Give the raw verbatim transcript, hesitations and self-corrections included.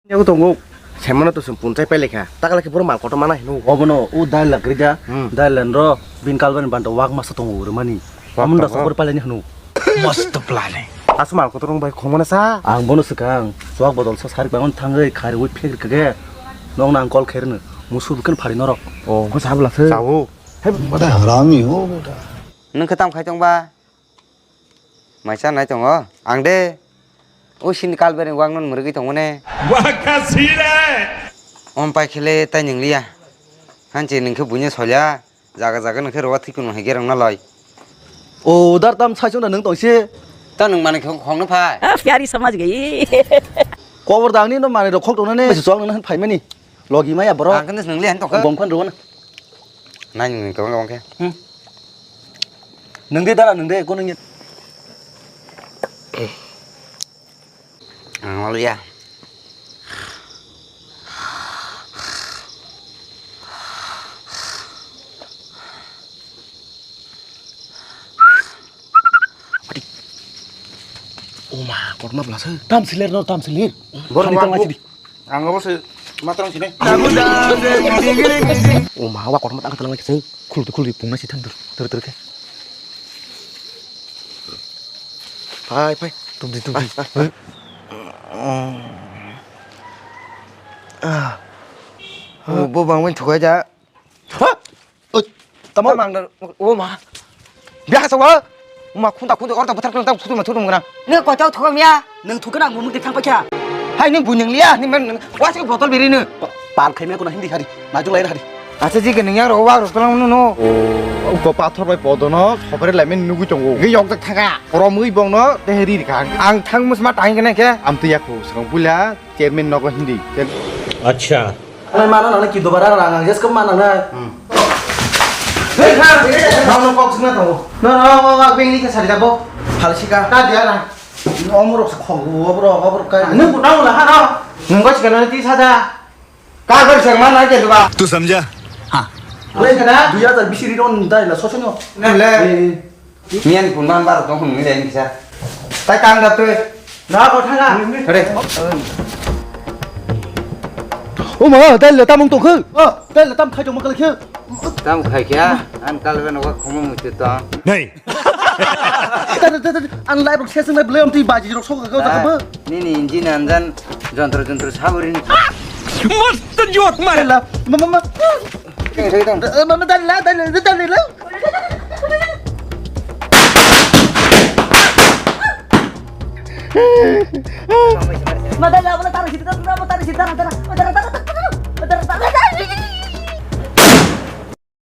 Yago tongo. Semano to sum punchai pailekha. Takala khe boro mal kotor mana hino. Obono o dal lakri da. Hmm. Dal lan ro bin kalban banta wak masa tongo ro mani. Wak tongo. Amun da sokor pailani hino. Mast planning. Asu mal kotor rong bai khongmana sa. Ang bono swkang. Swak bodol sa sarik bangon thangwi khari wi phek kage. Nong nang kol kherno. Musu bukan phari norok. Oh, ko sabla se. Sabu. He bada harami ho beta. Nung khe tam khai tong ba? Maisa nai tongo. Ang de. O sini kal bereng wang non murgi tongo ne. Waka sire. Om pai khele tai nung liya. Hanche nung khe bunya solya. Jaga jaga nung khe rowa thikun hai gerang na loi. O dar tam sai chong da nung tong se. Ta nung mani khong khong no phai. Ah, pyari samajh gayi. Kobor dang ni no mani rok khok tong na ne. Chong nang phai mani. Logi maya borok. Ang khe nung liya han tong khe. Bom khan rwna. Nai nung tong khe. Hmm. Nung de dara nung de ko nung. Ang liya. Oma, korma belasa. Tam siler no, tam siler. Bor Khani ma tang bu- lagi. Ang obo se matrang sini. Oma, wa korma tang tang lagi se. Khul tu khul di pungna si than tur tur tur ke. Phai, phai. Tum di tum di. Phai, phai. Ah. Bo bang wen thukai ja. Ha? Oi, tamo? Tamo ang da, o ma. Biya sa wa. Ma khunda khunda orta buthar klang tam thutum thutum gra. Nung kotao thukam ya? Nung thukna ang mumuk de thang pakya. Hai nung bunyang liya, nung men wasi botol biri nung. Pan khai me ko na hindi hari. Najung lain hari. Acha ji ke nung yang ro wa ro tlang no no. O ko pathor bai podono, sobere lai men nugui tongo. Ge yok jak thanga. Romui bongno teheri rikha. Ang thang musma tang kene ke. Am tu yakho, srong pula. Chairman nogo hindi. Chair- Acha. Ano mana nana ki dobara rang ang jes kema nana. Hmm. Hei, ha, ha, no kok sima tau. No, no, no, no, beng ni ke sari dabo. Hal sika. Ka dia na. Omro sa khong, obro, obro ka. Nung ku nang la ha no. Nung ko sika na ti sada. Ka ko sima na ke doba. तू समझा? हाँ। Wei kada. Dui hazar bisi ri ron dai la sosono. Ne le. Eh. Miyan pun ban bar tong hwn ngi dai kisa. Tai tang da tui. Na ko thanga. Re. O ma, dai le tamung tong khu. O, dai le tam khai tong ma kal khu. Tam khai kya? An kal ben wa khomo mu chu tong. Nei. Dai, dai, dai, an lai rok seseng lai blai om tui baji rok sok ka ka ba. Nini engine anjan jontro jontro saburin. Mast joke mare. Dai la, ma, ma, ma. Keng thai tong. Eh, ma, ma, dai la, dai la, dai la. Madalla, wala taro sita, taro sita, taro, taro, taro, taro.